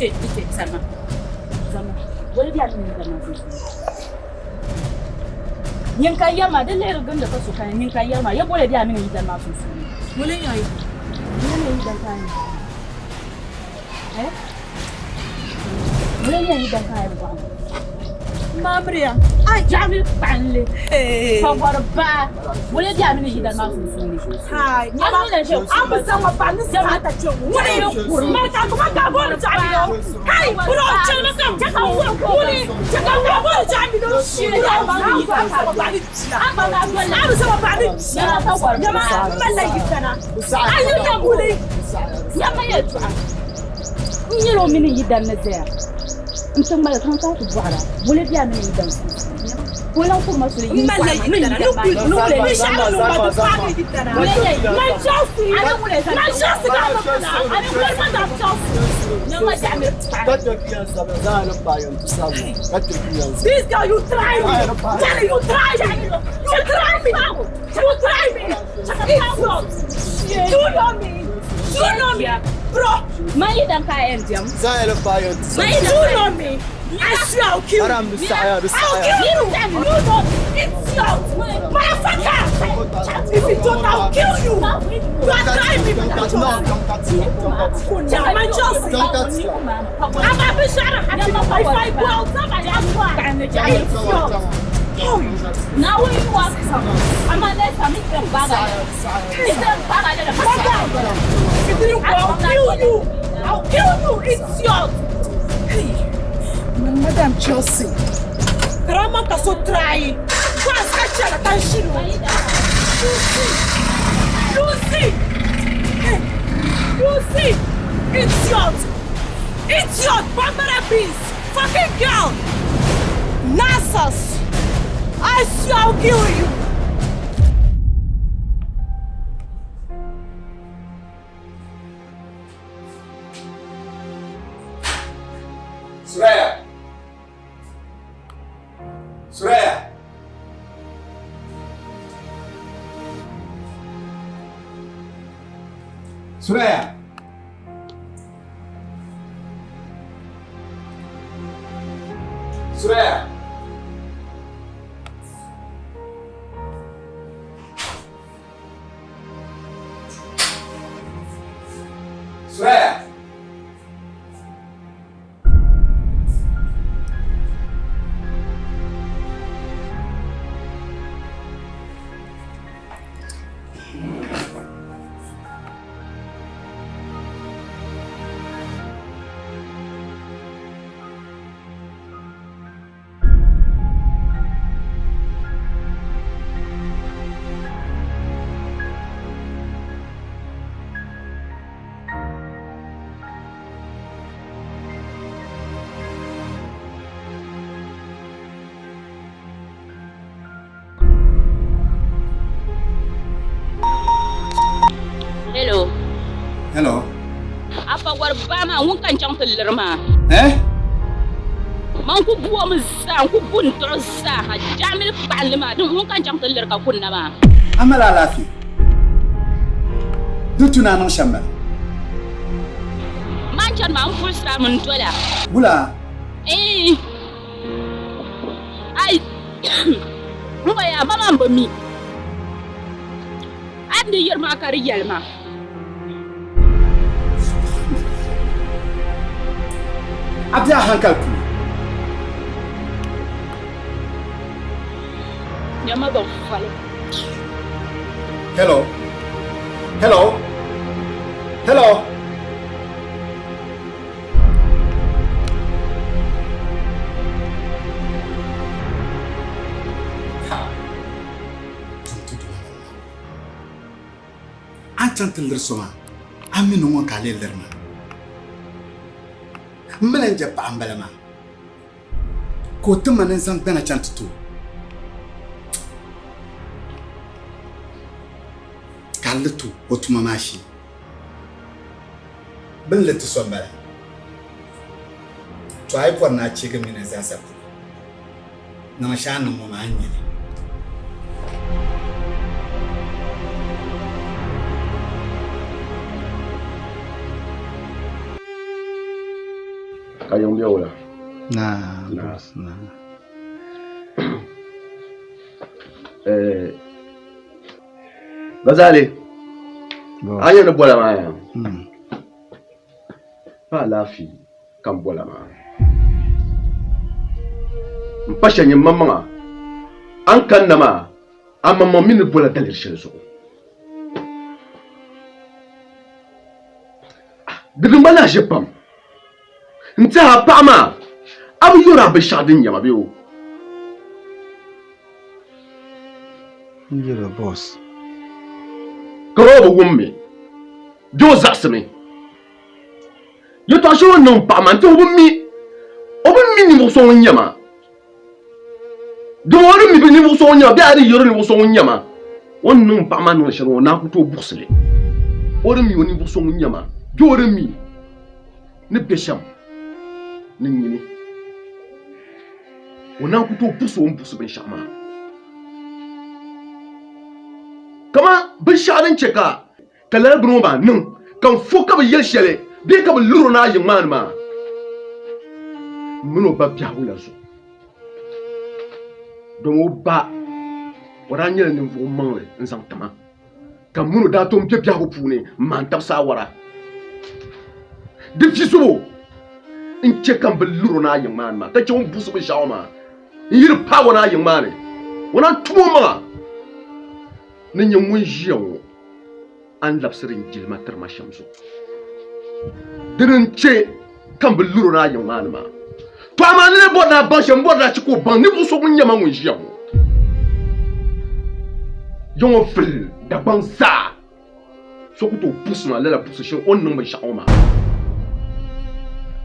Di chɛ, di chɛ, Salima. Salima, wali bɛ a mini yidana maa sunsuuni. Nyin ka yɛri maa, di lihiri gindi ka so kani, nyin ka yɛri maa, ya boli bɛ a mini yidana maa sunsuuni. Wali n-nyɛ a yidana? Wali n-nyɛ yidana ka a nyɛ? Eh? Wali n-nyɛ yidana ka a yɛn bɔhi ma? Maamriya. Ai, jaɣami kpaɣinli. Pagɔri baa. Wali bɛ a mini yidana maa sunsuuni. Hai, nyama. An bi zaŋ ma paɣa ni zaa ta kpe ŋuni. Mali ka kuma ka bɔri jaɣami do. Kai, bro, chɛli ma ka ŋuni. Chɛ ka ka bɔri jaɣami do. Bro, an bi zaŋ ma paɣa ni jia. An bi zaŋ ma paɣa ni jia. Nyama, n malila yidana. A yi nya ŋuni. Nyama yɛltɔɣa. N nyɛla o mini yidana ni zaya. N ti ŋmaligi kaŋ ka a ti bɔhira, Wula bɛ a mini yidan sunsuuni? Ka o lan kuri ma soli yini kɔhi ma mini yidan maa ni. This girl, you try me. Charlie, you try me. You try me. You try me. Insult. Do you know me? Do you know me? Bro. Man yidan ka a yɛn diɛm. Man yidan Do you know me? I swear I'll kill you. I'll kill you. You know me. Idiot. Motherfucker. If you don't, I'll kill you. You are trying me. Man, Chelsea. I'm a bitch. If I go out, I'm a idiot. Naawuni yi wa amaa lee sami tiŋ baga tiŋ baga If you didn't go, I'll kill you. I'll kill you, idiot. Hey, my madam Chelsea. Karama ka so try. Go and catch her at Shiru. Lucy. Lucy. Hey, Lucy. Idiot. Idiot. Bambara beast. Fucking girl. Nonsense. I swear I'll kill you. Suraya! Suraya! Suraya! Suraya! Suraya! Hello. Hello. A pa wari baa maa ŋun ka n chaŋ ti liri maa. Eh? Man ku bu o mi zaa n ku bu n tuɣi zaa ha jaamili kpaɣinli maa din ŋun ka n chaŋ ti liri ka kunna maa. A mali alaafee? Di tu ni a niŋ shɛm bala. Man chani maa n pulisira mi n dola. Wula? Eeh. Ai n gba yaa ma maa n bi mi. A ni yiri maa ka di yɛli ma. A be a hankali puuni. Nyama ban fali. Hello. Hello. Hello. A ni chaŋ ti liri so maa, a mi ni ŋun ka a lee liri maa. M mi lan je paɣa m-bala maa, ka o ti ma ni n zaŋ gbana chaŋ ti ti o. Ka a li ti o tuma maa shee. Bɛ ni li ti so m-bala. To a yi bɔri ni a cheegi m mini n zaasa polo, niŋ shɛli a ni niŋ ŋɔ maa, a ni nya li. Ka yiŋ be wula? Naa, boss, naa. Eh, Gazali, a nyɛ ni bola maa ya? Pa alaafee ka n bola maa. N pa shɛli nyɛ maŋmaŋa a ni kanna maa a maŋmaŋ mi ni bola daliri shɛli zuɣu. Di niŋ ma lahiʒibu pam. N tɛha a paɣa maa a bi yɔri a binshɛɣu din nyɛ ma bee o? N yɛl o, Boss. Ka o bi wum mi bee o zaɣisimi yɛtɔɣ shɛli o ni niŋ m paɣa maa n-ti o bi mi o bi mi ninvuɣ so ŋun nyɛ ma. Dama o ni mi bi ninvuɣ so ŋun nyɛ ma bee a di yɛr o ninvuɣ so ŋun nyɛ ma, o ni niŋ m paɣa maa niŋdi shɛli ŋɔ, o naan ku tooi buɣisi li. O di mi o ninvuɣ so ŋun nyɛ ma bee o di mi ni be shɛm ni nyini, o naan ku tooi buɣisi o ni buɣisi binshɛɣu maa. Kaman binshɛɣu din chɛ ka Ka lala bini ŋɔ maa niŋ ka n fo ka bi yɛli shɛli bee ka bi luri o ni a yiŋ maa ni maa, m mini o ba biɛhigu la zuɣu. Dama o ba, o daa nyɛla ninvuɣ maŋli n-zaŋ ti ma, ka m mini o daa tom be biɛhigu puuni m-maani tab saawara. Di vi zubu n-chɛ ka m bi luri o ni a yiŋ maa ni maa, ka chɛ o ni buɣisi binshɛɣu ŋɔ maa n-yi di paag o ni a yiŋ maa ni, o naan tum o maŋa ni nyɛ ŋun ʒiya ŋɔ. a ni labisiri n jilima tiri ma shɛm zuɣu. Dini n-chɛ ka m bi lur o ni a yiŋ maa ni maa. Tɔ amaa ni lee bɔri ni a baŋ shɛm, m bɔri ni a chɛ ka o baŋ ninvuɣ so ŋun nyɛ ma ŋun ʒiya ŋɔ. Ya ŋɔ vili Dagbaŋ zaa, so ku tooi buɣisi ma lala buɣisi shɛli o ni niŋ binshɛɣu ŋɔ maa.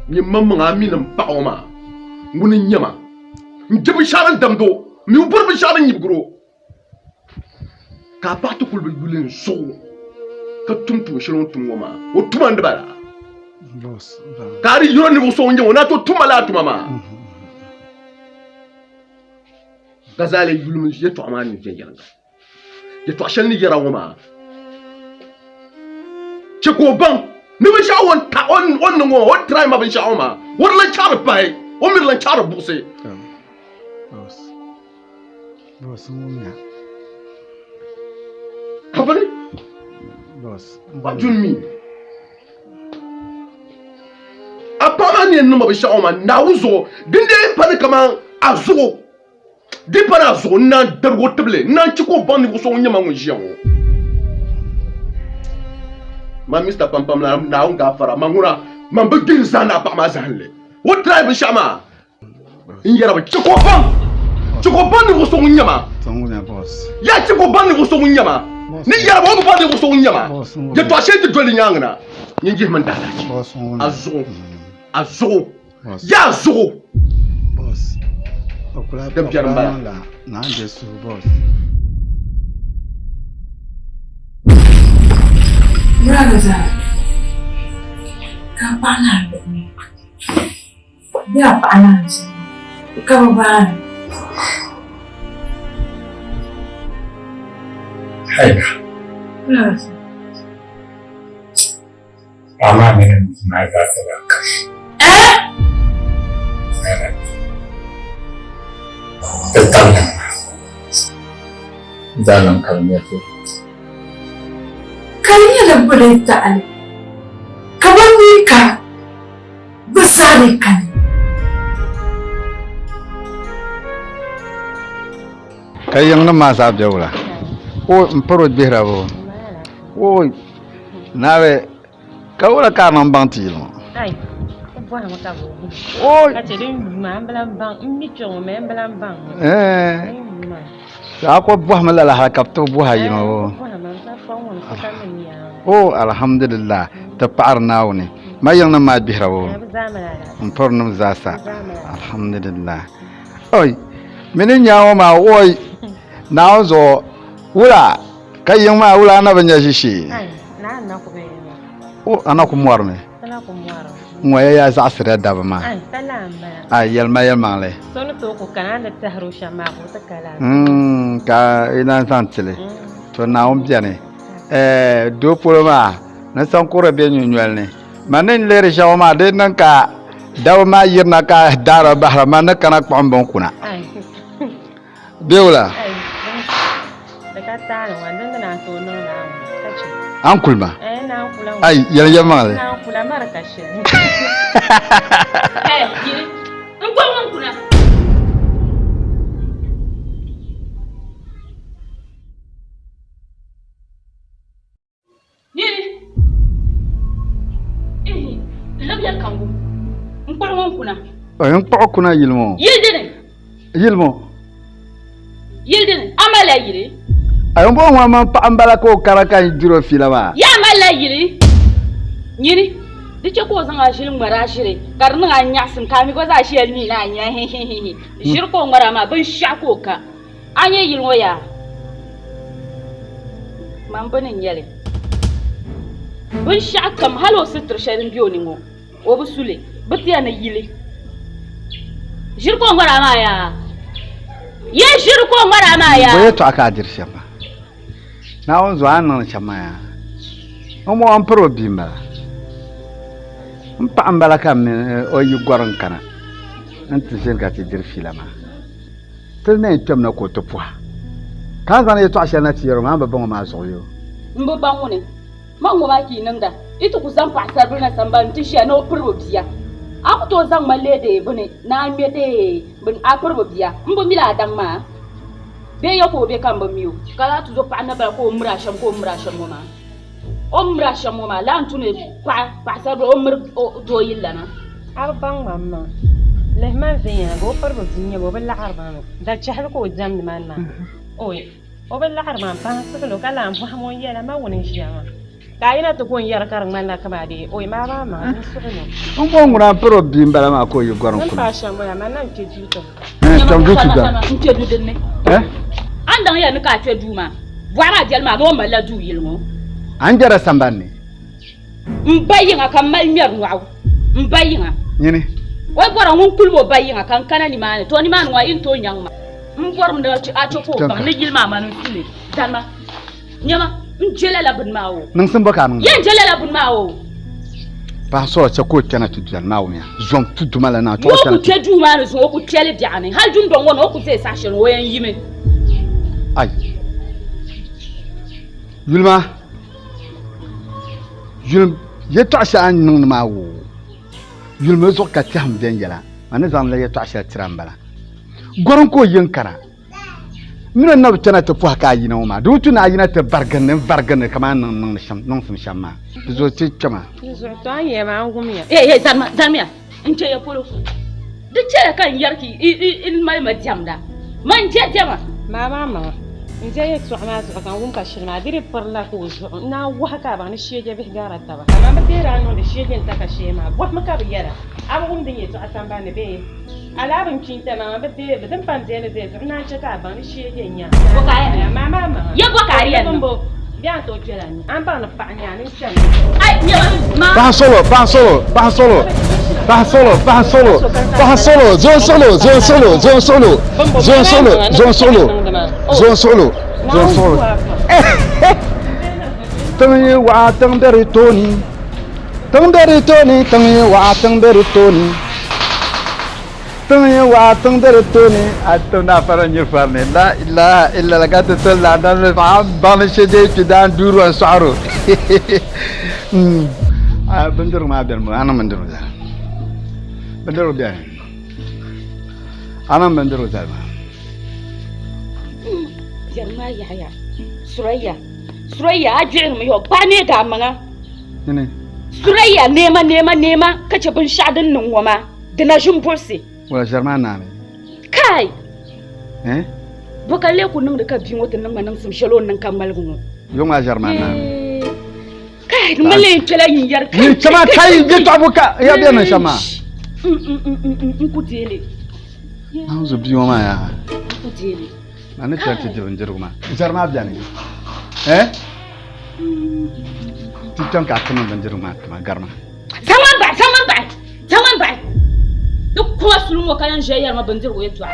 Nyini maŋmaŋa a mi ni m paɣ ŋɔ maa ŋuni n-nyɛ ma. N je binshɛɣu din damd o, m mi bi bɔri binshɛɣu din nyibigir o. Ka a paɣa ti kuli bi yuli n zuɣu ka tum tuun shɛli o ni tum ŋɔ maa, o tuma n-di bala. Ka a di yɛl o ninvuɣ so ŋun nyɛ ŋɔ ni a tooi tum ma lala tuma maa. Gazali yulimi yɛtɔɣa maa ni viɛnyɛliŋga. Yɛtɔɣ shɛli ni yɛra ŋɔ maa chɛ ka o baŋ ni binshɛɣu o ni ta o ni niŋ ŋɔ o ni try ma binshɛɣu ŋɔ maa o di lan chaɣiri pahi o mi di lan chaɣiri buɣisi. Boss n wumya. Kabili. Boss. What do you mean? A paɣa maa ni yɛn niŋ ma binshɛɣu maa Naawuni zuɣu din dee pa ni kaman a zuɣu di pa ni a zuɣu n naan darigi o tibili n naan chɛ ka o baŋ ninvuɣ so ŋun nyɛ ma ŋun ʒiya ŋɔ. Man Mr. Pampam la Naawuni gaafara man ŋuna man bi gbihiri zahindi a paɣa maa zahinli o try binshɛɣu maa N yɛra bi chɛ ka o baŋ chɛ ka o baŋ ninvuɣ so ŋun nyɛ ma yaa chɛ ka o baŋ ninvuɣ so ŋun nyɛ ma ni yɛra ba o bi baŋ ninvuɣ so ŋun nyɛ ma yɛtɔɣ shɛli ti doli di nyaaŋa na nyin jihimi n daalahichi a zuɣu a zuɣu yaa a zuɣu din biɛri m-bala. Ka paɣa naa luɣi. Bɛ a paɣa naan zuɣu ka bɛ baari. Haida. Paɣa maa mini n bia maa zaa sala n kashi. Eh? Ti tabili maa zaa niŋ ka di nyɛ Ka di nyɛla boli taɣili ka bɛ mi ka Bɛ zaa ni kani. Ka yiŋnim maa zaa be wula? O m pari o gbihira bo? O naabi ka wula ka a niŋ baŋ ti yili ŋɔ? Ai, o bɔhimi ka bɛ wuhi. O Ka chɛ din yuui maa m bi lan baŋ, m mi kpe ŋɔ mi m bi lan baŋ. Ɛɛn. Din yuui maa. A ko bɔhimi lala hali ka bɛ ti bɔhi a yino Ɛɛn, bɛ bɔhimi n ka fɔŋ ŋɔ ni ka mi n yaa. O alhamdulillah ti paɣiri Naawuni. Ma yiŋnim maa gbihira o. Ɛɛn, bɛ zaa mali alaafee. M pirinim zaa sa. Bɛ zaa mali alaafee. Alhamdulillah. Oi, mini nyaa ŋɔ maa oi, Naawuni zuɣu wula ka yiŋ maa wula a na bi nya ʒishee? Ai, naa n na ku be yiŋ maa. O, a na ku mɔrimi? Ti na ku mɔrimi. N ŋɔ ya yaa zaɣisirila daba maa. Ai, ka laa m-bala. Ai, yɛlima yɛlimaŋli. So ni tooi ku kana a ni tahiri o shɛm maa ka o ti ka laa. Ka i lan zaŋ ti li. To Naawuni beni. Ɛɛ, doo polo maa, ni sankurili be nyunyoli ni. Man ni lihiri shɛŋa maa, di niŋ ka Dabba maa yirina ka daara bahira man ni kana kpuɣim bin kuna. Bɛ wula? A ni kuli ma? Ai, yɛli yɛlimaŋli. Nini? Ihi, labiya kangu. N kpuɣi ŋun kuna. N kpuɣi kuna yili ŋɔ. Yili dini? Yili ŋɔ. Yili dini? A malila yili? A yɛn bɔŋɔ ŋɔ man paɣa m-bala ka o kara ka n diri o fiila maa. Ya malila yili? Nyini, di chɛ ka o zaŋ a ʒili ŋmari a ʒiri ka di niŋ a nyaɣisim ka a mi gba zaa ʒiya neei a nya hihihihi. Ʒiri ka o ŋmari a maa, binshɛɣu ka o ka. A nya yili ŋɔ yaa? Man bini n-nyɛ li. Binshɛɣu kam hali o sitiri shɛli din be o ni ŋɔ, o bi su li. Bɛ tiya ni yili. Ʒiri ka o ŋmari a maa yaa? Ye ʒiri ka o ŋmari a maa yaa? Bɔ yɛtɔɣa ka a diri shɛm maa? Naawuni zuɣu a ni niŋdi shɛm maa yaa? M mɔɣu m-piri o bia m-bala. M paɣa m-bala ka m mini o yi gɔri n-kana nti ʒini ka ti diri fiila maa. Ti ni yɛn kpɛmina ka o ti pɔha, ka a ni zaŋdi yɛtɔɣ shɛli na ti yɛr o maa, a ni bi baŋ o maa zuɣu yoo? M bi baŋ ŋuni man ŋɔ maa ka yi niŋda. Yi ti ku zaŋ paɣisaribila na sambani nti ʒiya ni o piri bɛ bia. A ku tooi zaŋ ma leei dee bini ni a ŋme dee bini a piri bɛ bia. M bi mi la a daŋ maa bee ya ka o be ka m bi mi o. Ka lala tuzo paɣa na bala ka o miri a shɛm ka o miri a shɛm ŋɔ maa. O ni miri a shɛm ŋɔ maa, lala n-tu ni paɣa paɣisaribila o ni miri doo yililana. A bi baŋ man maa. Lihi man viɛnyɛliŋga, o piri bi bia n-nyɛ ba, o bi laɣiri ba mi. Dachɛhili ka o diɛmdi man maa. Oi, o bi laɣiri ma, m-pahi sibili o ka lahi bɔhim o yɛla, ma wuni n-ʒiya maa. Ka a yina ti go n-yɛri ka di ŋmanila kaman dee, oi, maa maa maŋa, n suɣili o. M bɔŋ ŋuna m-piri o bia m-bala maa ka o yi gɔrim N kuna. paai shɛm bɔya, man na n-kpe duu tiŋ. Eh, kpɛm duu ti dɔni. N kpe du dinni. Eh? A ni daŋ yɛli ni ka a kpe duu maa, bɔɣu maa biɛli maa ni o malila duu yili ŋɔ. A ni jɛra sambani ni. M ba yiŋa ka m mali ŋmɛri nɔɣu. M ba yiŋa. Nyini. O yi bɔra ŋun kulim o ba yiŋa ka n kana nimaani, to nimaani ŋɔ a yi ni tooi nyaŋ ma. M bɔrimi ni a chɛ ka o baŋ ni yili maa mani n-su li. Danima, nyama, n je lala bini maa o. Niŋsim bɔ ka a niŋ? Yɛn je lala bini maa o. Paɣa sɔrɔ chɛ ka o kpɛna ti duya ni maa wumiya zom ti duma la naa Yoo ku kpe duu maa ni zuŋ o ku kpɛli biɛɣu ni hali dundɔŋ ŋɔ ni o ku ʒe saha shɛli o yɛn yimi. Ai yuli maa yuli yɛtɔɣa shɛli a ni niŋdi maa woo yuli mi zuɣu ka tɛhim viɛnyɛla a ni zaŋdila yɛtɔɣa shɛli tira m-bala gɔrim ka o yi n-kana Mini n na bi kpɛna ti pɔhi ka a yina ŋɔ maa, di bi tu ni a yina ti varigindi n-varigindi kamani ni niŋdi shɛm niŋsim shɛm maa. Di zuɣu ti kpɛma. Di zuɣu to a ni yɛli maa n wumya. Hey, hey, zanima, zanimiya, n chɛ ya polo. Di chɛya ka n yɛri ka i mali ma diɛmda. Man je diɛma. Maa maa maŋa, n je yɛltɔɣa maa zuɣu ka n wum ka shiri maa di di pirila ka o zuɣu n naan wahi ka a baŋ ni sheeje bihi gaara taba. Amaa bɛ deeri a niŋdi sheeje n-ta ka shee maa bɔhimi ka bɛ yɛra a bi wum din yɛltɔɣa sambani ni bee? Alaa bin kpi n-tɛ maa, bɛ deei li, din pa n-deei li deei zuɣu naan chɛ ka a baŋ ni shee je n-nya. Bɔ ka a yɛn niŋ? Maa maa maŋa. Ya bɔ ka a yɛn niŋ? Bimbo, bɛ a ni tooi kpɛla ni, a ni baŋ ni paɣa n-nyɛ a ni n-chani. Ai, nyɛma, maa. Paɣa solo, paɣa solo, paɣa solo, paɣa solo, paɣa solo, paɣa solo, zon solo, zon solo, zon solo, zon solo, zon solo, zon solo, zon solo. Tiŋ yi waɣa tiŋ be di tooni, tiŋ be di tooni, tiŋ yi waɣa tiŋ be di tooni. Tiŋ yi waɣa tiŋ be di tooni, a ti na fara nyiri fari ni la ilaha illallah ka ti ti laanda ni paɣa baŋ ni shee dee kpi daan duuri n sɔɣiro. Bindirigu maa beni a niŋ bindirigu zali. Bindirigu beni. A niŋ bindirigu zali maa. Biɛri maa yaɣaya. Suraya. Suraya a gbihirimi yɔ gbaai neegi a maŋa. Suraya neema neema neema ka chɛ binshɛɣu din niŋ ŋɔ maa. Di na ʒi m-buɣisi. Wala ʒiɛri maa naami. Kai! Eh? Bɔ ka lee ku niŋdi ka bia ŋɔ ti niŋ ma niŋsim shɛli o ni niŋ ka ŋmaligi ŋɔ? Yo ŋɔ a ʒiɛri maa naami. Kai, di ŋmanila yɛn kpɛla yin yɛri. Yin kpɛma kai yɛtɔɣa bo ka ya bɛ niŋ shɛm maa. N ku deei li. Naawuni bia ŋɔ maa yaa. N ku deei li. A ni chani ti di bindirigu maa. Ʒiɛri maa bɛni. Eh? Ti kpɛm ka a ti niŋ bindirigu maa tima garima. Zaŋ ma bahi, zaŋ ma bahi, zaŋ ma bahi. Di kuma suli ŋɔ ka yɛn ʒiya yɛri ma bindirigu yɛltɔɣa.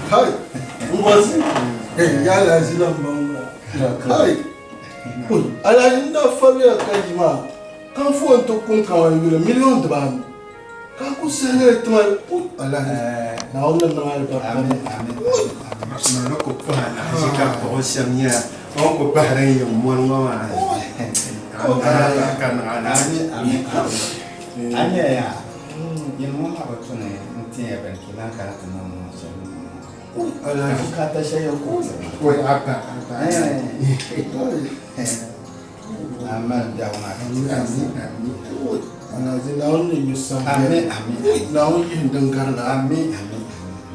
Kai, Ngozi, ya Alhaji lan baŋ ŋuna. Kai, Alhaji n daa fariya ka yi maa, ka n foon ti kuŋ kaman yuli miliyon dibaanu. Ka a ku sahi ti ma, Alhaji, Naawuni ni niŋ alibarika niŋ. Amin, amin, amin. Ni ku puhi Alhaji ka kpuɣi shɛm nyɛla o ni ku bahiri n yiŋ mɔni ŋɔ maa. Ka niŋ Alhaji. Amin, amin. A nya yaa, yin ŋɔ maa bi tu ni n tin ya bini ka yi lan kana ti niŋ niŋ shɛli niŋ ŋɔ. Ka bukaata shɛli yɛn ku ti ma. Oi, Abba, Abba. A mali biɛhigu maa ka ti Amin, amin. Alhaji Naawuni ni yu sam. Amin, amin. Naawuni yihim din gari la. Amin, amin.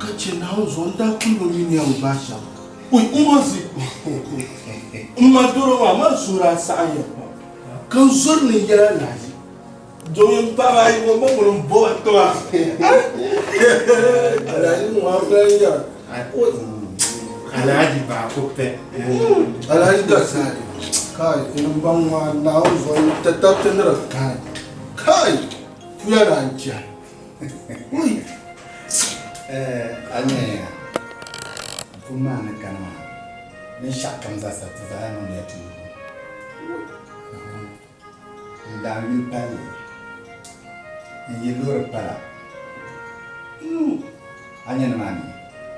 Ka che Naawuni zuɣu n daa kuli bi mi ni yɛn gbaai shɛm. Oi, Ngozi, m ma doro maa, man suhuri a saɣim ya pam. Ka n zori ni n yɛli Alhaji domin m paɣaba ayi ŋɔ ma ŋuni m-bo ba ti ma. Alhaji ŋɔ a ku lahi yɛra. Alhaji baa ku pɛ. Alhaji Gazali, kai n baŋ ŋɔ Naawuni zuɣu n ti tabiti ni di kani. Kai puya na n chɛhi. Ui. A nya ya, pum maa ni kani maa, binshɛɣu kam zaa sa ti zaa niŋdiya ti yubu. N daa yuli palli, n yi loori pala. A nya nimaani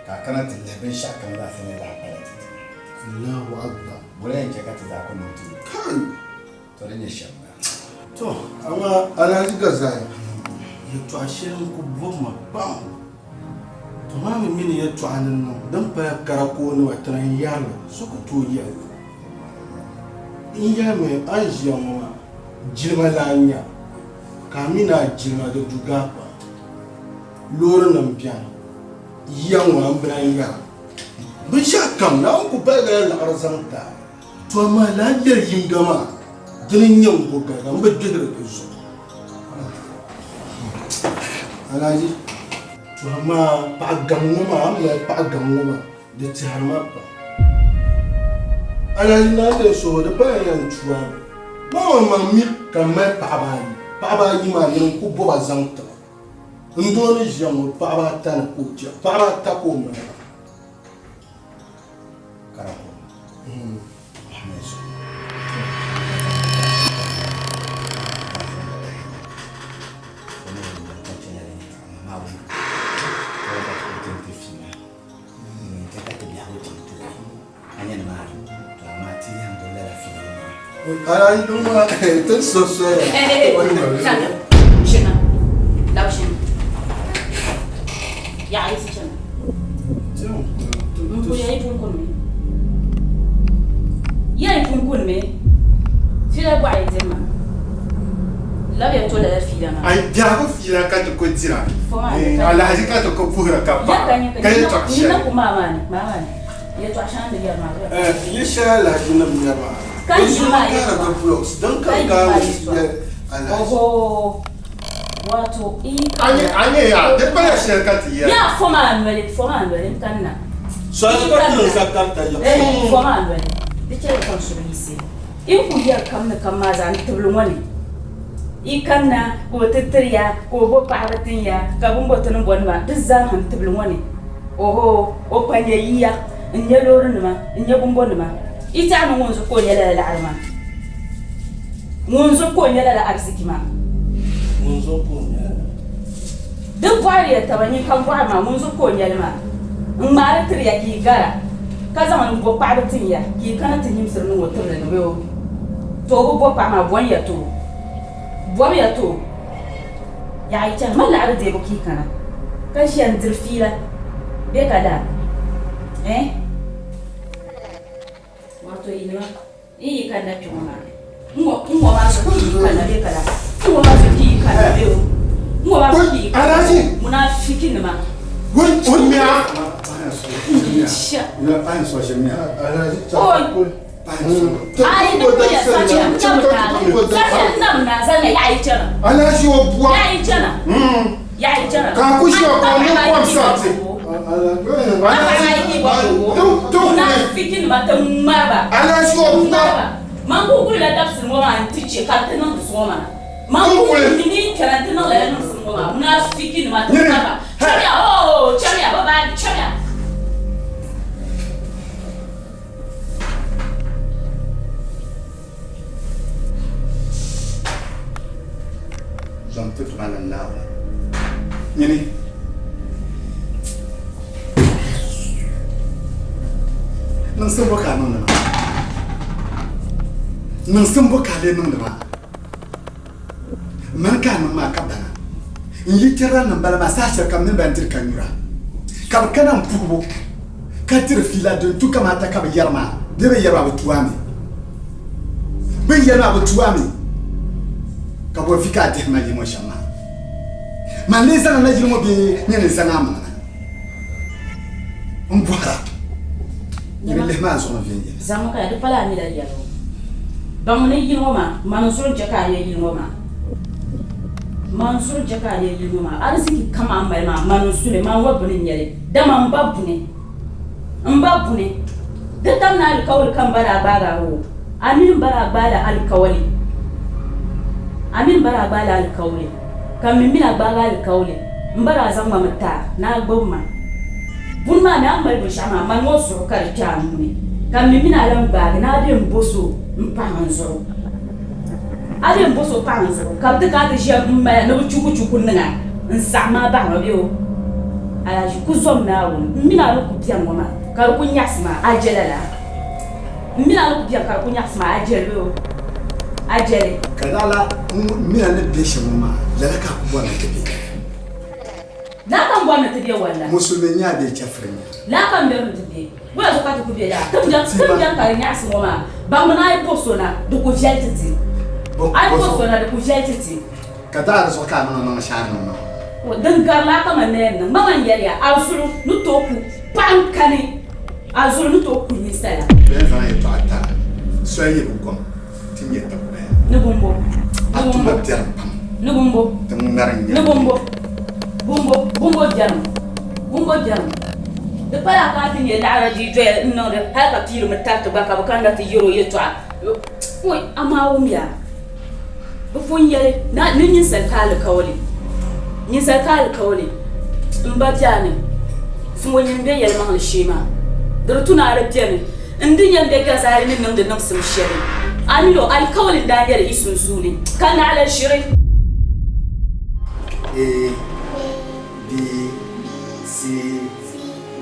ka a kana ti lihi binshɛɣu kam zaa sa nyɛ zaɣ pala ti ti. Allahu Akbar. Boli yɛn chɛ ka ti zaa ku niŋ ti yubu. Kai! To di nyɛ shɛm maa. To, amaa Alhaji Gazali, yɛtɔɣ shɛli n-ku bɔbi ma pam. To maa mi mini yɛtɔɣa ni niŋ din pala karakoonima ti ni yɛri li, so ku tooi yɛli li. N yɛlimi a ni ʒiya ŋɔ maa, jilima laa n-nya ka a mi ni a jilima di du gaakpa. Loorinima beni, yiya ŋɔ a ni bi lan yɛra. Binshɛɣukam, Naawuni ku baligila liɣiri zaŋ ti a. To amaa lala yɛli yiŋga maa, dini n-nyɛ n go gariga, m bi gbihiri di zuɣu. Alhaji, to amaa paɣa gaŋ ŋɔ maa, a ni mali paɣa gaŋ ŋɔ maa, Di tɛhiri ma pam. Alhaji Naa Dansoho di pala yɛn tu a mi. Maŋmaŋ mi ka m mali paɣaba ayi. Paɣaba ayi maa nyini n-ku bo ba zaŋ ti ma. N doo ni ʒiya ŋɔ paɣaba ata ni ka o chɛ. Paɣaba ata ka o mali ba. Karako. Ahmed zuɣu. Ai biɛhigu fiila ka ti ku dira, alahichi ka ti ku puhira ka paɣira, ka yɛtɔɣ shɛli. Yi shɛli alahichi nim nyɛri maa, di zuɣu n-kaari di blocks din ka gaani yɛli alahichi. A nya yaa, di pala shɛli ka ti yɛra. Soli ka ti niŋ zakarita yaɣa. Yi ku yɛri kam ni kam maa zaa n tibili ŋɔ ni yi kanna ka o ti tiri ya ka o bo paɣaba tin ya ka bɛ ni bo ti ni bɔni maa di zaa ha n tibili ŋɔ ni oho o kpa nyɛ yiya n nyɛ loorinima n nyɛ bimbɔnima yi tɛha ni ŋun zuɣu ka o nyɛ lala laɣiri maa ŋun zuɣu ka o nyɛ lala ariziki maa Ŋun zuɣu ka o nyɛ lala. Di bɔhiri ya taba nyin ka bɔhiri maa ŋun zuɣu ka o nyɛli maa n ŋmaari tiri ya ka yi gara ka zaŋ n bo paɣaba tin ya ka yi kana ti nyimsiri niŋ o tibili ni bee o to o bi bo paɣa maa bɔn ya ti o bɔm ya ti o yaɣa yi chani ma laɣiri deebu ka yi kana ka ʒiya n diri fiila bee ka laa eh wato yinima N yi kanna kpe ŋɔ maa, n ŋɔ n ŋɔ maa zuɣu ka yi kanna bee ka laa? N ŋɔ maa zuɣu ka yi kanna bee o? N ŋɔ maa zuɣu ka yi kanna munaafikinima. Oi! Ayi di puya sachiya n nam naai sachiya n nam naai zalina yaɣa yi chana. Yaɣa yi chana. Yaɣa yi chana. Munaafikinima ti ŋmari ba. Man ku gulila dabisili ŋɔ maa nti chɛ ka ti niŋ di ŋɔ maa. Man ku mi ni n kpɛna nti niŋ lala niŋsim ŋɔ maa. Munaafikinima ti ŋmari ba. Chamiya, oo, chamiya, bɛ baai, chamiya. Nyini. Niŋsim bɔ ka a niŋdi maa? Niŋsim bɔ ka a lee niŋdi maa? Mani ka a niŋ maa ka bana. N yi kpɛrila nimbala maa saha shɛli kam mini ban diri ka nyura, ka bɛ kana m puhibu ka diri fiila din tu kamaata ka bɛ yɛri maa bee bɛ yɛri maa bi tu a mi. Bɛ ni yɛri maa bi tu a mi. Ka bɔ vi ka a dihi ma yili ŋɔ shɛm maa? Man lee zaŋ a na yili ŋɔ bee nyini n-zaŋ a maŋ na? M bɔhira, nyini lihi maa zuɣu ni viɛnyɛla. Zaŋmi ka ya, di pala a mi la yɛligu. Baŋmi ni yili ŋɔ maa, mani n zuɣu n-chɛ ka a nya yili ŋɔ maa. Mani n zuɣu n-chɛ ka a nya yili ŋɔ maa. Ariziki kam a ni mali maa, mani n-su li, mani ŋɔ buni n-nyɛ li, dama m ba buni, m ba buni. Di tam ni alikauli ka m ba daa gbaag a o, a mini m ba daa gbaala alikauli. A mini m ba daa gbaala alikauli, ka m mi mini a gbaagi alikauli. M ba daa zaŋ ma mi ti a ni a gbibi ma. Buni maa mi a ni mali binshɛɣu maa, mani ŋɔ zuɣu ka di kpe a nuu ni, ka m mi mini a lan gbaagi ni a be m-bo so m-pahi n zuɣu. A be m-bo so pahi n zuɣu, ka bɛ ti ka a ti ʒiya m-mali a ni bɛ chukuchuku niŋ a n-saɣim a bahi ma bee o? Alhaji, ku zom Naawuni, m mini a ni ku beni ŋɔ maa ka di ku nyaɣisi ma, a je lala? M mini a ni ku beni ka di ku nyaɣisi ma, a je li bee o? A je li? Ka lala m mini a ni be shɛm ŋɔ maa, lala ka a ku bɔri ni ti be. Laa ka m bɔri ni ti be walla. Musulimi n-nyɛ a bee chɛfiri n-nyɛ a? Laa ka m bɛri ni ti be. Wula zuɣu ka ti ku be laa? Ti ni bɛni ka di nyaɣisi ŋɔ maa, baŋmi ni a yi bo so na, di ku viɛli ti ti. A yi bo so na, di ku viɛli ti ti. Ka daa di zuɣu ka a niŋ a maŋa shɛhira maa. Din gari laa ka man na yɛn niŋ. Ma man yɛli ya, a zuɣu ni tooi ku paɣa n-kani, a zuɣu ni tooi ku ninsala. Bɛ yɛn zaŋ yɛtɔɣa ti a, soli yi bi gom. Ti nyɛ takɔya. Ni bumbo. A tuma biɛrim pam. Ni bumbo. Ti ŋmari n-nyɛ. Ni bumbo. Bumbo. Bumbo biɛrim. Bumbo biɛrim. Di pala ka a ti nyɛ laɣiri di doya n-niŋdi hali ka piirimi tariti gba ka bɛ kanna ti yɛr o yɛtɔɣa. Oi, amaa wumya, bɛ pun yɛli ni ninsal ka alikauli. Ninsal ka alikauli. M ba bia ni zuŋɔ nyin be yɛlimaŋli shee maa, di di tu ni a di beni. N di yɛn be Gazaali ni niŋdi niŋsim shɛli, a mi o alikauli n-daa nyɛli yi sunsuuni, ka naɣila ʒiri. A B C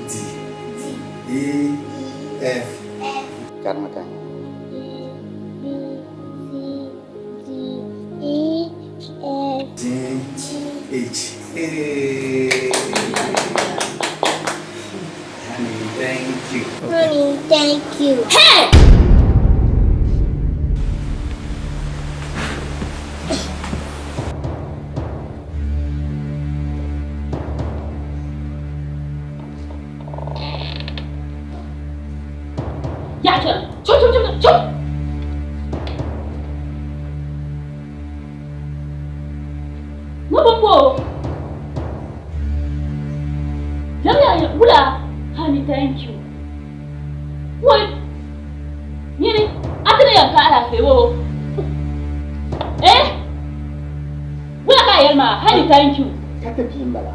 D E F. Karimi ka nya. A B C D E F G H A. Honey, thank you. Honey, thank you. Hey! Ya chana. Chum chum chum chum. Ni bumbo. Jami'a wula honey thank you. Wai nyini a ti ni yɛn ka alaafee wo. Eh? Wula ka a yɛli maa honey thank you. Ka ti bia m-bala.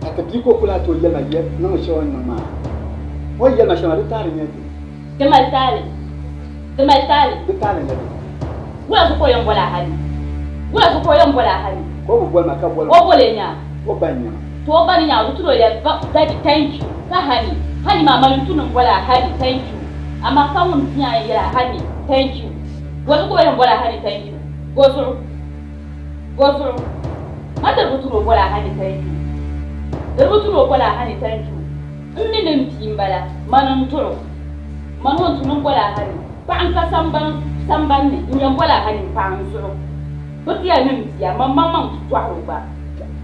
Ka ti bia ka o ku lahi tooi yɛli ma yɛli niŋ shɛli o ni niŋ maa. O ni yɛli ma shɛli maa di taali n-nyɛ di. Di mali taali. Di mali taali. Di taali n-nyɛ di. Wula zuɣu ka o yɛn boli a hali? Wula zuɣu ka o yɛn boli a hali? Ka o bi boli ma ka boli ma. O boli nya. O ba n-nya ma. To o ba ni nya o tudo yɛli ba daddy thank you ka honey honey maa mali n-tu ni m boli a honey thank you amaa ka ŋun ti nya n yɛli a honey thank you bɔ zuɣu ka o yɛn boli a honey thank you bɔ zuɣu bɔ zuɣu ma di bi tu ni o boli a honey thank you di bi tu ni o boli a honey thank you m mi ni m bia m-bala mani n-duɣi o mani o n-tu ni m boli a honey Paɣa n ka samban ni n yɛn boli a hali n paɣa n zuɣu bi ti yɛli ni n bia man maŋmaŋ ti dɔɣiri o gba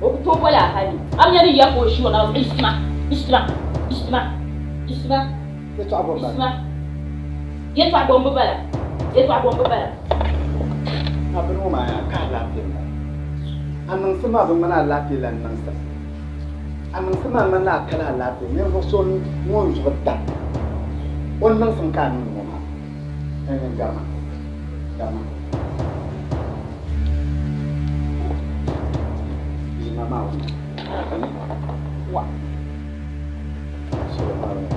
o ku tooi boli a hali a bi nya ni ya ka o ʒi o naba zuɣu Isima Isima Isima Isima Isima yɛltɔɣa bɔ m-bi bala yɛltɔɣa bɔ m-bi bala. A bini ŋɔ maa yaa ka alaafee m-bala. A niŋsim maa bi ŋmani alaafee lan niŋsim. A niŋsim maa ŋmanila a kali alaafee ninvuɣ so ŋun zuɣu dam o niŋsim ka a niŋdi ŋɔ maa. Ɛɛn garima, garima. Yima maa wuna. Wa. Solo maa wuna.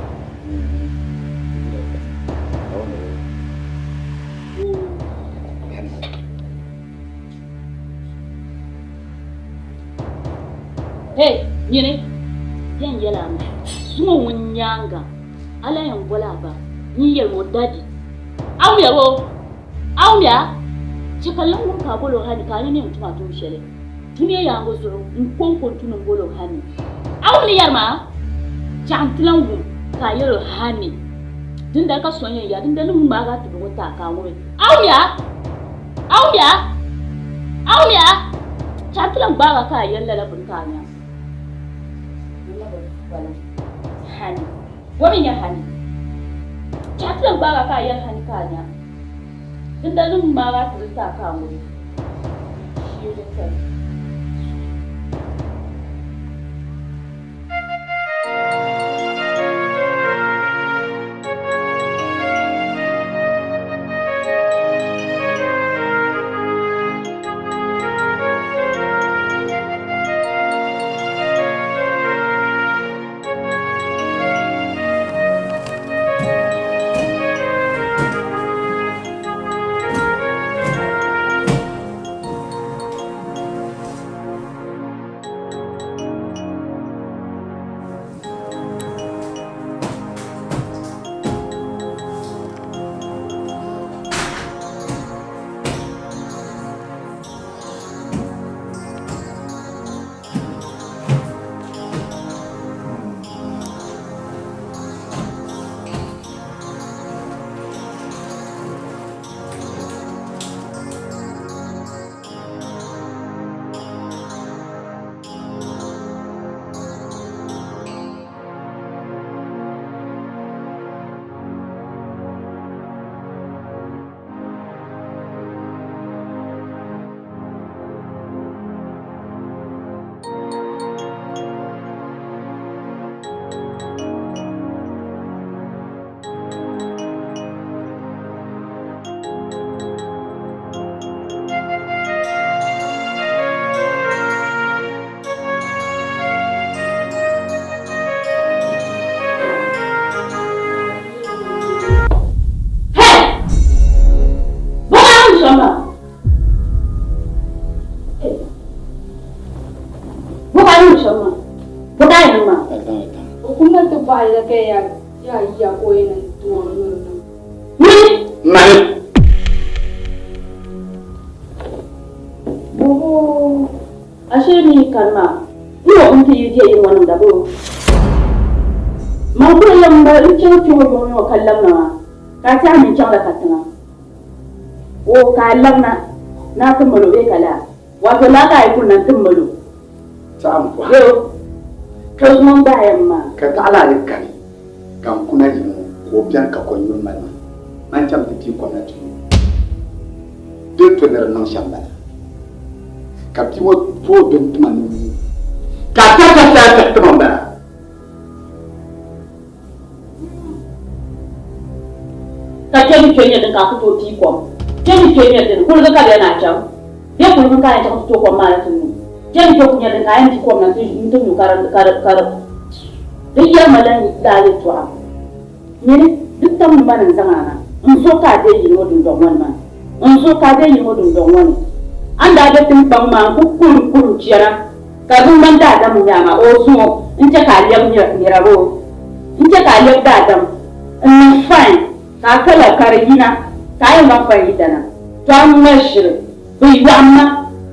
Hey, nyini, yɛn yɛli a mi, zuŋɔ ŋun nyaaŋa, a lahi yɛn boli a ba n-yɛli o daddy. A wumya boo? A wumya? Chɛ ka lan wum ka a bol o honey ka a nini yɛn tum a tuun shɛli. Dunia yaaŋa zuɣu n kɔŋko n-tu ni m bol o honey. A wum ni yɛri maa? Chɛɣu nti lan wum ka a yɛl o honey. Dindali ka so n-yɛn ya, dindali ni ŋun ŋmaag a tibigi o ti a ka a ŋubi. A wumya? A wumya? A wumya? Chɛɣu nti lan gbaag a ka a yɛli lala bini ka a nya. Honey. Bo mi nya honey? Chɛɣu nti lan gbaag a ka a yɛli honey ka a nya. Dindali ni ŋun ŋmaag a tibigi ti a ka a ŋubi. Shee din kani. Ka a tɛhi ni n chaŋla katiŋa? Oo, ka a labina ni a ti mal o bee ka laa? Wato laa ka a yi kuli na n-ti mal o. Saɣim pɔhim. Yo, ka zuŋɔ n-gbahi ya m-maa. Ka taɣila a yi kani, ka n kuna yi ŋɔ ka o beni ka kɔnyuri mali ma, man cham ti pii kom na ti nyu. Di ni to ni di niŋ shɛm bala. Ka bia ŋɔ tooi bini ti ma ni n nyu. Ka a tɛhi ka ti a tɛhi ti ma m-bala. Ka kpe ni kpe nyɛ din ka a ku tooi pii kom. Kpe ni kpe nyɛ din kuligi ka bɛ na chaŋ. Bɛ kuligi ka a yɛn chaŋ ti tooi kom maa na ti nyu. Kpe ni kpe ku nyɛ din ka a yɛn pii kom na nti nyu ka di ka di ka di di yɛlima lan laa yɛltɔɣa. Nyini di tam ni mani n-zaŋ a na n-zo ka a deei yili ŋɔ dundɔŋ ŋɔ ni maa. N-zo ka a deei yili ŋɔ dundɔŋ ŋɔ ni. A ni daa be tiŋkpaŋ maa n-ku kurim kurim chana. Ka di ŋmani daadam n-nyɛ a maa, o zuŋɔ n-chɛ ka a lɛbi nira boo? N-chɛ ka a lɛbi daadam n-niŋ fain ka a kala ka di yina ka a yɛn zaŋ fain yidana? Tɔ a ŋma ʒiri, bɛ yɔɣim ma,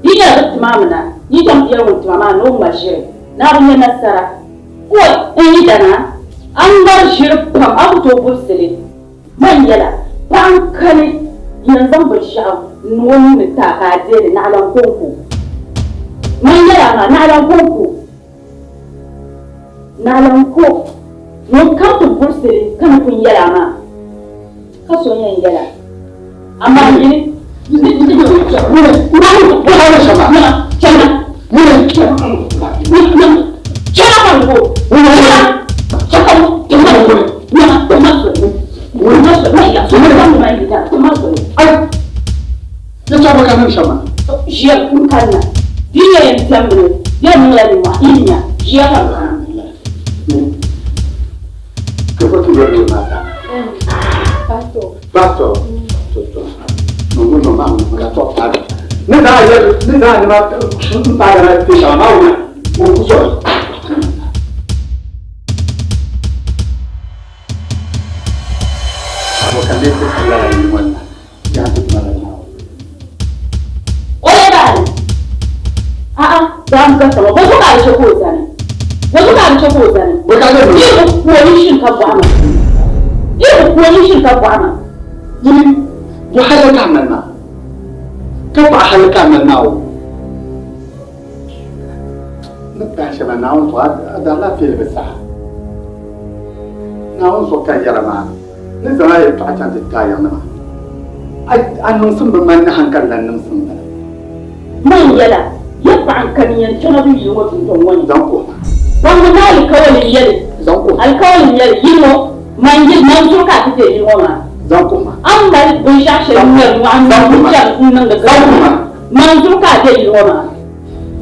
di yi nyɛla bɛ tim a mi na, n yi chaŋ ti yɛli ŋun tim a maa ni o ŋma ʒiri ni a bi nya nasara. Oi n yidana, a ŋmari ʒiri pam, a ku tooi burisi li. Man yɛla, paɣa n-kani yɛn zaŋ binshɛɣu n-niŋ o nuu ni ti a ka a deei li, naɣila n kɔŋko. Man yɛla maa, naɣila n kɔŋko. Naɣila n ko. Ŋun kam ti burisi li ka ni pun yɛla maa, ka so yɛn yɛla. Amaa nyini, Pastor, ni daa yɛli ni daa nima n paagi na ti shɛŋa maa wuna. A niŋsim bi mali ni hankali lan niŋsim bala. Man yɛla, ya paɣa n kani yɛn chaŋ bɛ yili ŋɔ dundɔŋ ŋɔ ni. Zaŋ kuhi ma. Baŋdi ni alikawali n-yɛli. Zaŋ kuhi ma. Alikawali n-yɛli yili ŋɔ, man yili, man zuɣu ka a ti deei yili ŋɔ maa. Zaŋ kuhi ma. A ni mali binshɛɣu shɛli ŋmɛri nyɔɣu n-niŋdi chani n-niŋdi Zaŋ kuhi ma. Man zuɣu ka a deei yili ŋɔ maa.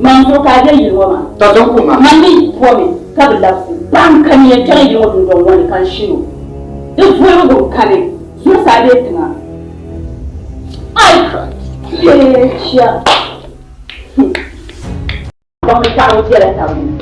Man zuɣu ka a deei yili ŋɔ maa. Tɔ zaŋ kuhi ma. Man mi bomi ka bi labisi. Paɣa n kani yɛn chaŋ yili ŋɔ dundɔŋ ŋɔ ni ka n shini o. Di vuhirigu n-kani zuɣusaa bee tiŋa. Ai! Chia! Baŋdi paɣa ŋɔ bela taba ni.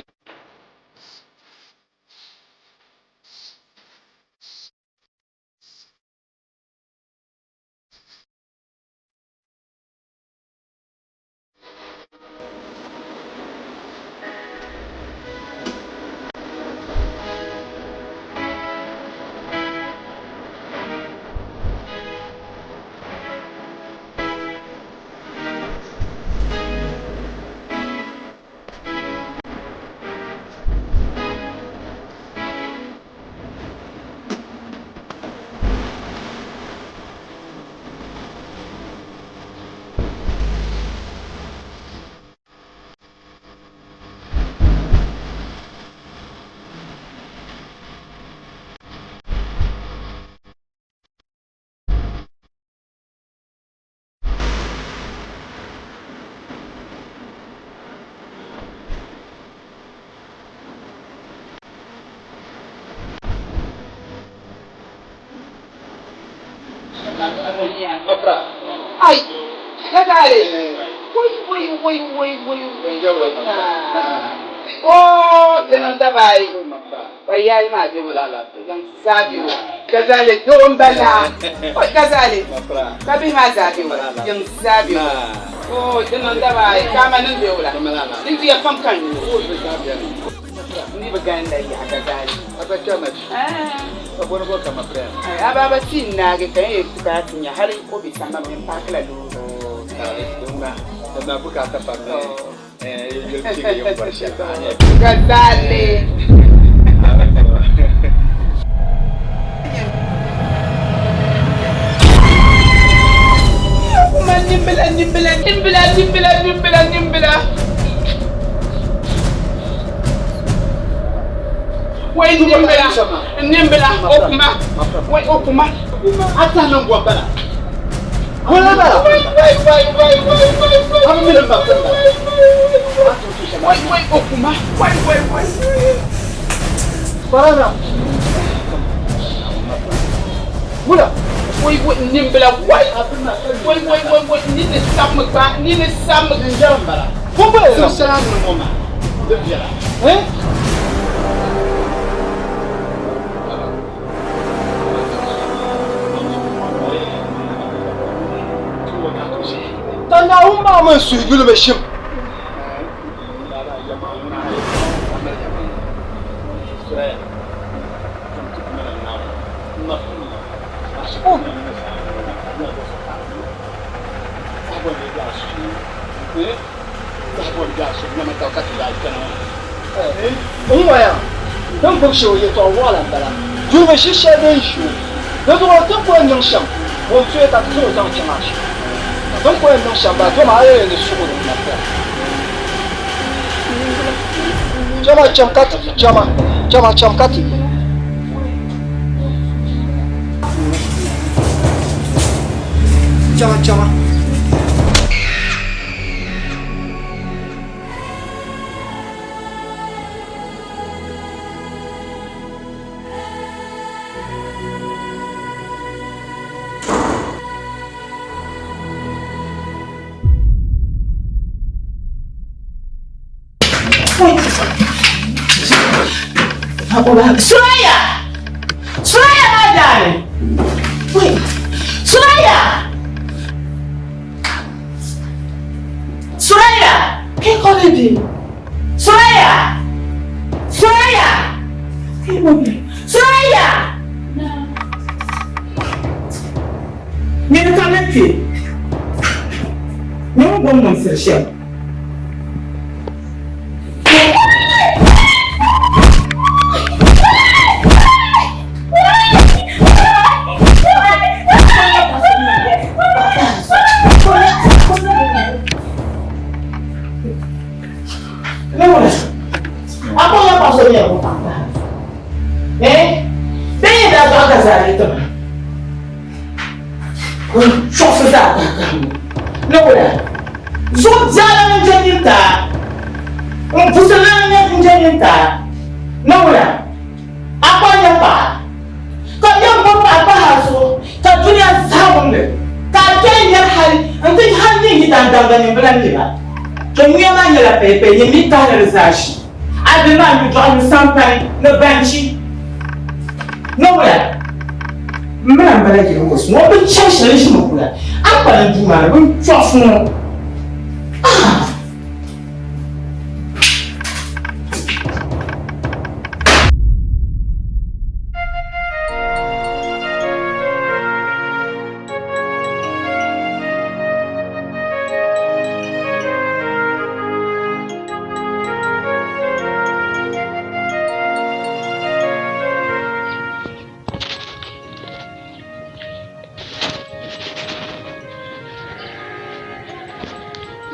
Ai, ka gare. Wai wai wai wai wai. Oh, dinan da bai. Bai yayi ma bi wala. Dan zabi. Gazale don bala. Oh, gazale. Ka bi ma zabi wala. Yan zabi. Oh, dinan da bai. Kama nan be wala. Din biya fam kan. Ni ba gan da ya gazale. Aba chama. Ah. Abo no kama pre. Ai aba ba tin na ga kan yi ka tinya har ko bi sama min pakla do. Oh, tare dunga. Da bukata fa me. Eh, yo ci yo bar Gazale. Kuma nimbila nimbila nimbila nimbila nimbila nimbila. Wai nimbila nimbila okuma. Wai okuma. Ata nan gwambala. Wala bala. Wai wai wai wai wai wai. Abu min ba Wai wai okuma. Wai wai wai. Farana. Mula. Wai wai nimbila wai. Wai wai wai wai ni ne sam ba ni ne sam njaram bala. Bomba ya. Sala ni ngoma. Eh? Tanda umma man su yulu be shim. N waya din gbubi shɛ o yɛltɔɣa waɣala n bala duubi shi shɛli din ʒi o di zuɣu ti ni ku yɛn niŋ shɛm ŋun tuya ka ti zaŋ o zaŋ chaŋ a shee ka ti ni ku yɛn niŋ shɛm bala doma a yɛn ni suɣuri n na chama cham ka ti chama chama cham ka ti chama chama. Suraya! Suraya maa daani! Suraya! Suraya! Ke kɔli bi? Suraya! Suraya! Ke kɔli bi? Suraya! Nini ka na kpe. Ni ŋun gbubi ŋun siri shɛm. Pɛpɛ nyɛ mi tahili di zaashi a di maa nyu dɔɣi nyu sampani ni banchi ni wula m mina n bala yili ŋɔ su ŋɔ bi chɛri shɛli ʒimi kula a kpalim duu maa ni bin chɔɣufu ŋɔ ah.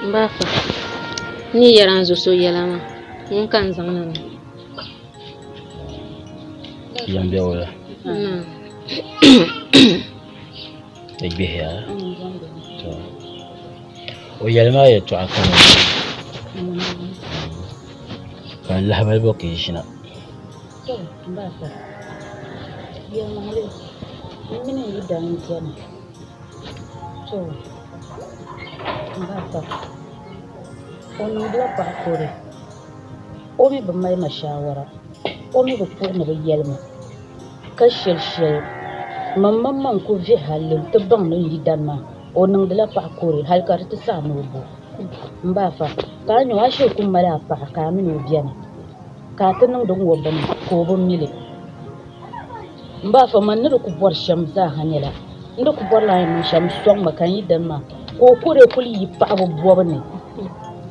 M ba afa, n ni yɛri a ni zo so yɛla maa, ŋun ka n zaŋ na maa. Yɛm bɛ wula? Di gbihiya? To o yɛli maa yɛltɔɣa ka ka n lahabali bɔ ka yi ʒina. To m ba afa, yɛlimaŋli m mini n yidana m-beni. To m ba afa, o niŋdila paɣa kɔre, o mi bi mali ma shaawara, o mi bi puhi ni bɛ yɛli ma ka shɛli shɛli man maŋmaŋ ku vihi halli nti baŋ ni n yidana maa o niŋdila paɣa kɔre hali ka di ti saɣi ni o bo. M ba afa, ka a nya o a shiri ku mali a paɣa ka a mini o beni ka a ti niŋdi ŋ-ŋɔ bini ka o bi mi li. M ba afa, man ni di ku bɔri shɛm zaaha nyɛla n di ku bɔrila a ni niŋ shɛm n-sɔŋ ma ka n yidana maa ka o kɔre kuli yi paɣibu bɔbu ni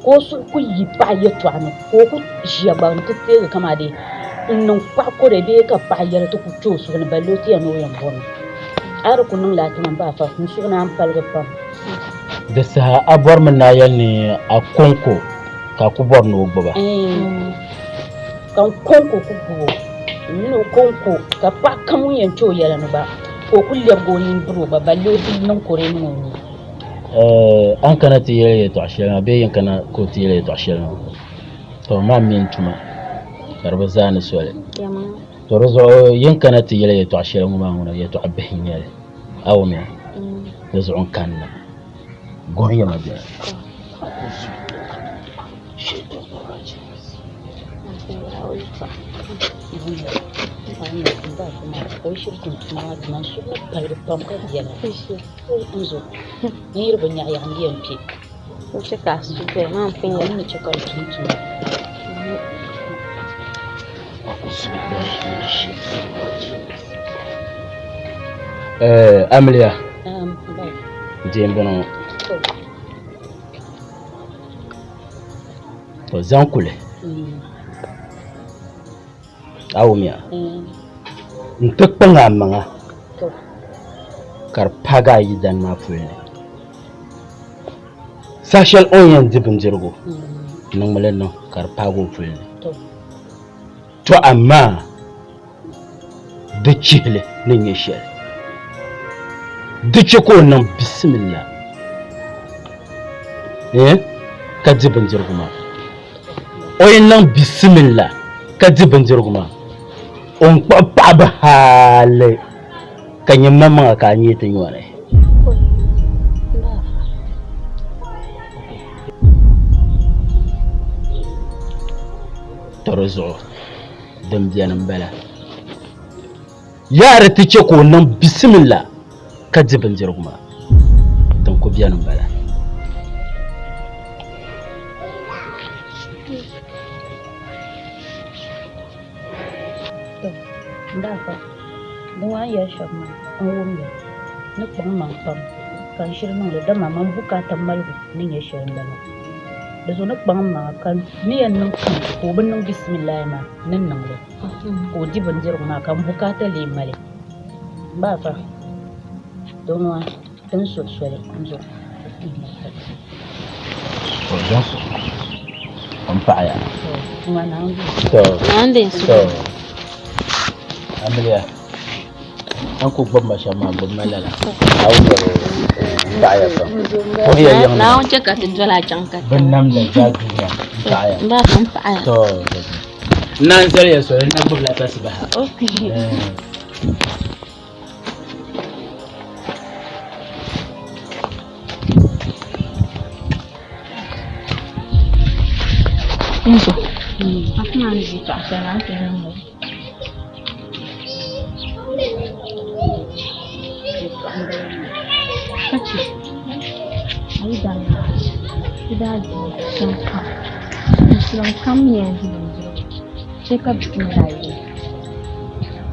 ka o suhu ku yi paɣa yɛtɔɣa ni ka o ku ʒiya gba nti teegi kaman dee n-niŋ paɣa kɔre bee ka paɣa yɛli ti ku kpe o suhu ni balli o ti yɛn ni o yɛn bɔmi. A di ku niŋ laa ti ma m ba afa, n suhu naan paligi pam. Di saha a bɔrimi ni a yɛli ni a kɔŋko ka a ku bɔri ni o gbuba? Iin, ka n kɔŋko ku gbubi o. M mini o kɔŋko ka paɣa kam ŋun yɛn kpe o yɛla ni gba ka o ku lɛbigi o nini biri o gba balli o ti niŋ kɔre niŋ o nuu. A ni kana ti yɛli yɛtɔɣ shɛli maa bee yin kana ka o ti yɛli yɛtɔɣ shɛli maa, tɔ maa mi n tuma ka di bi zaani soli. Tɔ di zuɣu yin kana ti yɛli yɛtɔɣ shɛli ŋɔ maa ŋuna yɛtɔɣ bihi n-nyɛ li. A wumya? Di zuɣu n kanna. Guhi ya ma biɛla. Amiliya, deemi bini ŋɔ. To zaŋ kuli. A wumya? N-ti kpaŋ a maŋa ka di paagi a yidana maa puli ni. Saha shɛli o ni yɛn di bindirigu, niŋmi li niŋ ka di paagi o puli ni. To amaa di chihili ni nyɛ shɛli, di chɛ ka o niŋ bisimilla ka di bindirigu maa. O yi niŋ bisimilla ka di bindirigu maa, o ni kpuɣi paɣiba hali ka nyɛ maŋmaŋa ka a nyee ti nyɔni. To di zuɣu. Din beni m-bala. Yaa di ti chɛ ka o niŋ bisimila ka di bindirigu maa, din ku beni m-bala. To, m ba afa, di ŋɔ a ni yɛli shɛm maa, n wumya ni kpaŋ maŋ pam ka n shiri niŋ li, dama man bukaata maligu ni nyɛ shɛli m-bala. Di zuɣu ni kpaŋ maŋa ka n ni yɛn niŋ kam ka o bi niŋ bisimilahi maa ni niŋ li ka o di bindirigu maa ka m bukaata lee mali. M ba afa, di ŋɔ ti ni suhi soli n zuɣu. M paɣiya. To, to, amiliya, a ni kul gbubi ma shɛm maa, gbubi ma lala. Naawuni yɛli o, M paɣiya pam. Puhiya yiŋ ni. Naawuni chɛ ka ti doli a chaŋ ka Bɛ namda zaa dunia. M paɣiya. M ba afa, m paɣiya. To, n naan zali ya soli, n na gbubila tasibaha. Okay. Nzo. Afa maa ni ʒi paɣa shɛli maa, a ni ti niŋ o. Ka chɛ a yi daa nya ti daa di shɛm kam, musulim kam ni yɛn di bindirigu chɛ ka bisimilahi yɛli.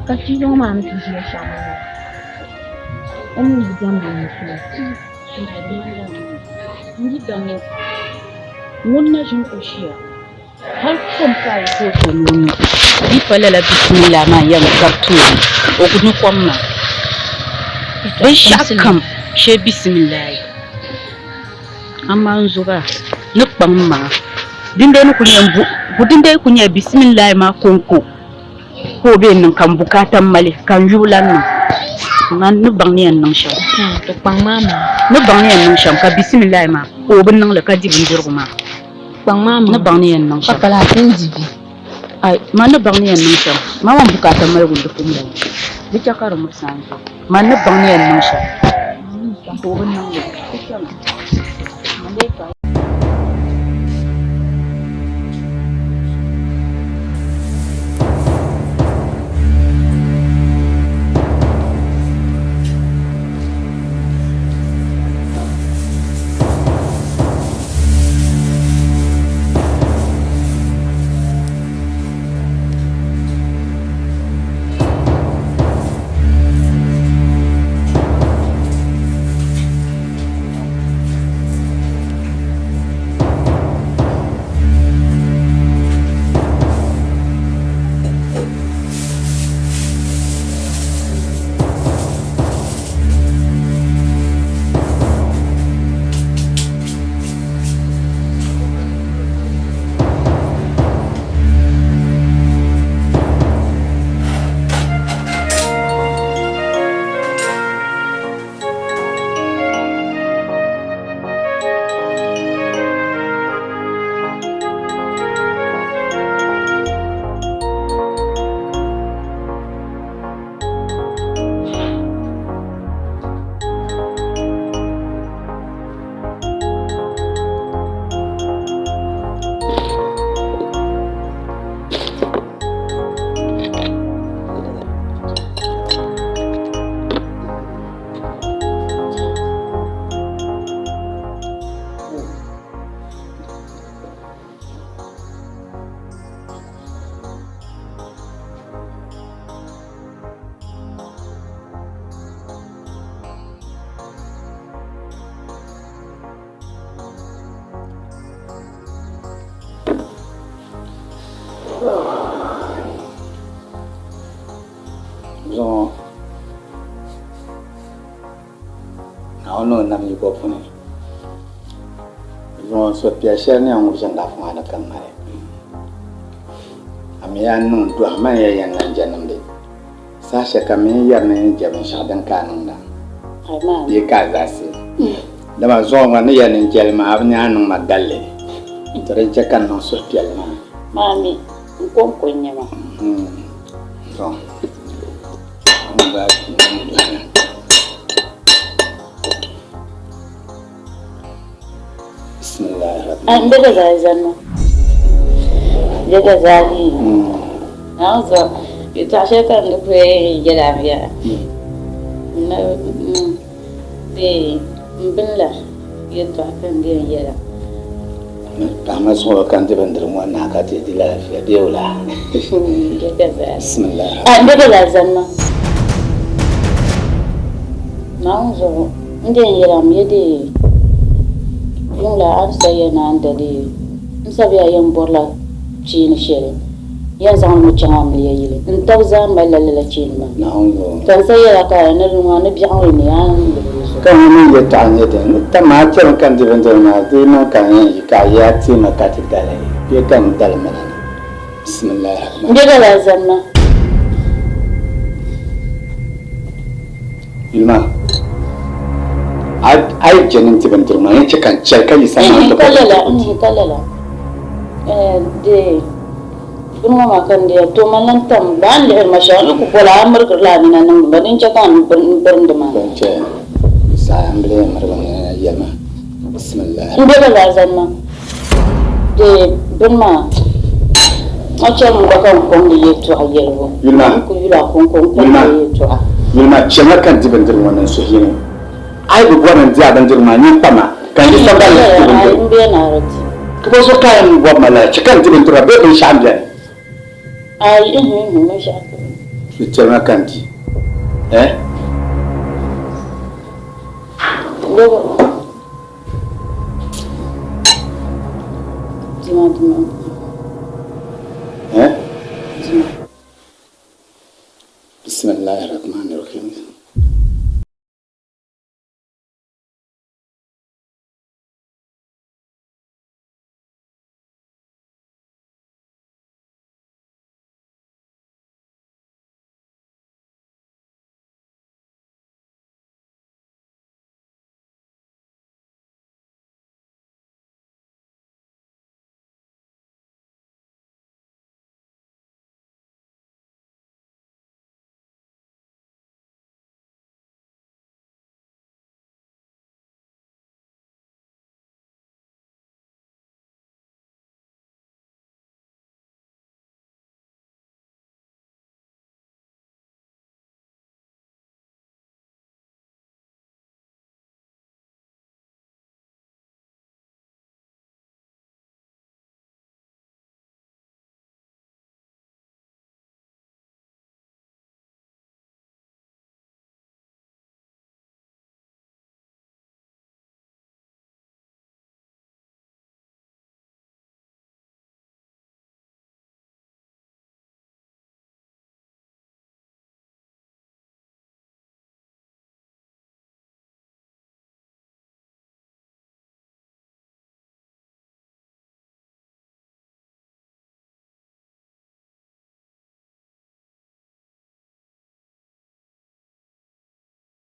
Ka fiili ŋɔ maa ni ti ʒiya shɛm ŋɔ, o mi bi diɛmdi o musulinsi. N yi daŋ ŋɔ, ŋun na ʒini o ʒiya hal kom ka a yi tooi so ni o nyu, di pa lala bisimila maa n-yɛn gabi tooni o ku nyu kom maa. Binshɛɣu kam shee bisimilahi. Amaa n zo ba ni kpaŋ maŋa dindee ni kul nyɛ bisimilahi maa kɔŋko. Ka o bee n-niŋ ka m bukaata mali ka n yubu lan niŋ. Man ni baŋ ni yɛn niŋ shɛm. Ni baŋ ni yɛn niŋ shɛm ka bisimilahi maa ka o bi niŋ li ka di bindirigu maa. Ni baŋ ni yɛn niŋ shɛm. Ai, man ni baŋ ni yɛn niŋ shɛm. Man ŋun bukaata maligu di kum la di chɛ ka di muɣisi a zuɣu. Man ni baŋ ni yɛn niŋ shɛm ka o bi niŋ li. Zuŋɔ Naawuni ni o nam yiko puuni zuŋɔ suhupiɛl shɛli ni yɛn ŋubi shinkaafa maa ni ka ŋmali a mi a ni niŋ dɔhi man ya yɛn lan je nimdi saha shɛli kam mi yɛri ni n je binshɛɣu din ka a niŋda bee ka a zaɣisi dama zuŋɔ gba ni yɛli ni n jɛli maa a bi nya a niŋ ma galli to din chɛ ka n niŋ suhupiɛlli maa. Maa mi n kɔŋko n-nyɛ ma. To N bɛ gazali zanna. Bɛ gazali. Naawuni zuɣu yɛtɔɣ shɛli ka n di kuli yɛl a mi yaa. Dee m bini la yɛtɔɣa ka n di yɛn yɛl a. Paɣa ma zuɣu ka n di bindirigu ŋɔ naai ka ti di laafia bee wula? Bismillah. A n di ka zaa zani ma. Naawuni zuɣu n di yɛn yɛl a mi ya dee yuŋ la a ni sa ya ni a ni da dee n sabiya yɛn bɔrila cheeni shɛli yɛn zaŋ li mi chaŋ amiliya yili. N tab zaa malila lala cheeni maa. Ka n sa yɛla ka ni luŋa ni biɛɣu ŋɔ ni a ni lihiri zuɣu. Ka ŋuni n yɛtɔɣa nyɛ dini? Ni tam a chɛmi ka n di bindirigu maa di yi niŋ ka n yɛn yi ka a yi a ti ma ka ti dali bee ka n dali mi la ni. Bisimilahi. N be lala zani maa. Yuli maa, a yi je ni n di bindirigu maa, n yɛn chɛ ka n chɛli ka yi sani maa N ka lala, n ka lala. Dee. Bini ŋɔ maa ka n deei to man lan tam gba a ni lihiri ma shɛm, a ni ku boli a mirigirila a nina niŋdi ma din chɛ ka n birindi maa. Din chɛ di saha m bi lee mirigi n nina yɛli ma, Bisimilahi. M be lala zani maa deei bini maa, a chɛli m gba ka n kɔŋ di yɛltɔɣa yɛlibu. Yuli maa. N ku yuli a kɔŋko n kɔŋ di yɛltɔɣa. Yuli maa, chɛmi ka n di bindirigu ŋɔ ni n suhu yini. A yi bi bɔri ni n di a bindirigu maa, nyin kpa ma, ka n yi sambani ni ti di bindirigu. M be ni a di di. Ti bɔ zuɣu ka a yɛn bɔbi ma lala? Chɛ ka n di bindirigu maa bee binshɛɣu m-beni? Aai, ihi, ihi, binshɛɣu ka beni. Di chɛli ma ka n di. Eh? Lɔbu. Dima, dima. Eh? Dima. Bismillahirrahmanirrahim.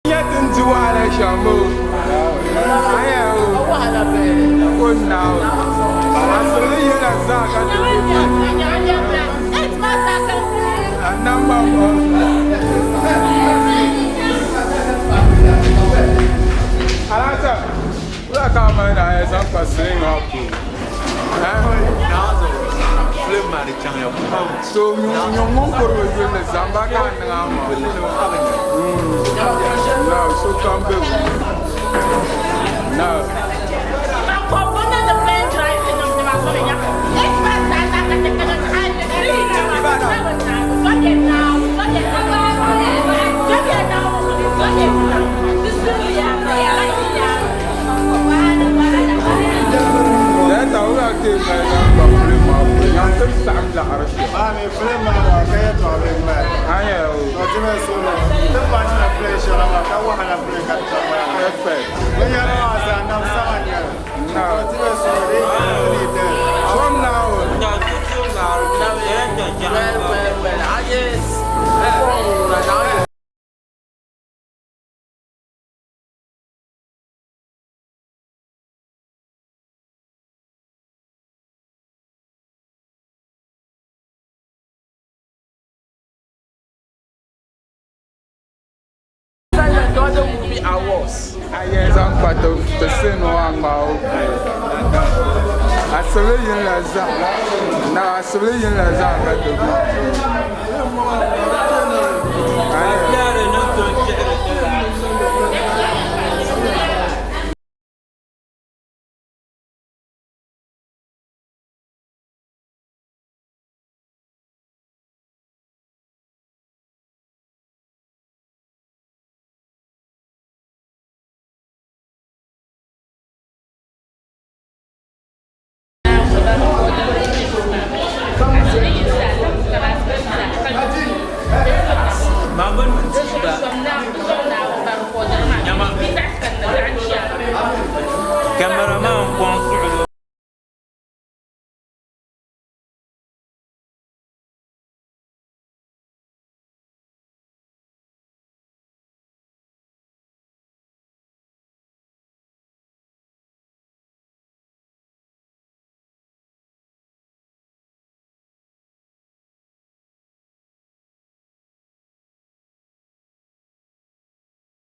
Nyɛ din di wahala shɛm o. Aya o. O Naawuni. Asirili yɛla zaa ka ti be A namba bɔ. Alata, wula ka a mali ni a yɛn zaŋ kpa siling maa puuni? So nyuŋ ŋun kuri bi yuli ni zamba ka a niŋ a maa. Na sokam be na. Lɛta wula ka yi mali zaŋ kpa film maa puuni nyaŋ ti saɣim laɣiri shɛm. Anya o. Perfect. Na. From now on. A yɛn zaŋ kpa ti sin o a ŋmaa o puuni. Asibili yini la zaa. Na asibili yini la zaa ka ti be.